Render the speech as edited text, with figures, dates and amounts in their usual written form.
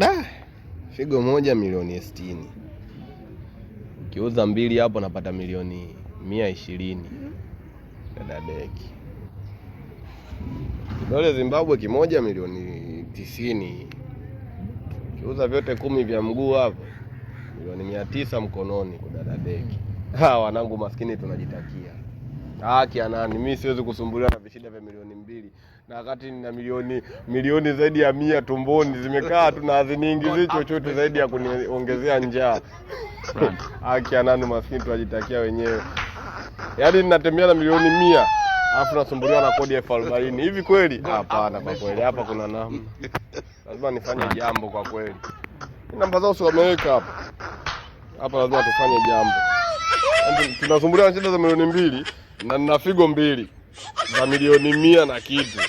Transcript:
Da, figo moja milioni 60, ukiuza mbili hapo napata milioni 120. Dada deki, kidole Zimbabwe kimoja milioni 90, ukiuza vyote 10 vya mguu hapo milioni 900 mkononi. Kudada deki, ha, wanangu maskini tunajitakia haki ya nani? Mimi siwezi kusumbuliwa na vishida vya milioni 2 na wakati nina milioni milioni zaidi ya 100 tumboni zimekaa tu na haziniingizii chochote zaidi ya kuniongezea njaa. Haki ya nani? Maskini tunajitakia wenyewe. Yaani ninatembea na milioni 100 alafu nasumbuliwa na kodi 40,000 hivi kweli? Hapana, kwa kweli hapa kuna namna, lazima nifanye jambo kwa kweli. Namba zao si wameweka hapa hapa, lazima tufanye jambo. Yaani tunasumbuliwa na shida za milioni 2 na nina figo mbili za milioni 100 na kitu.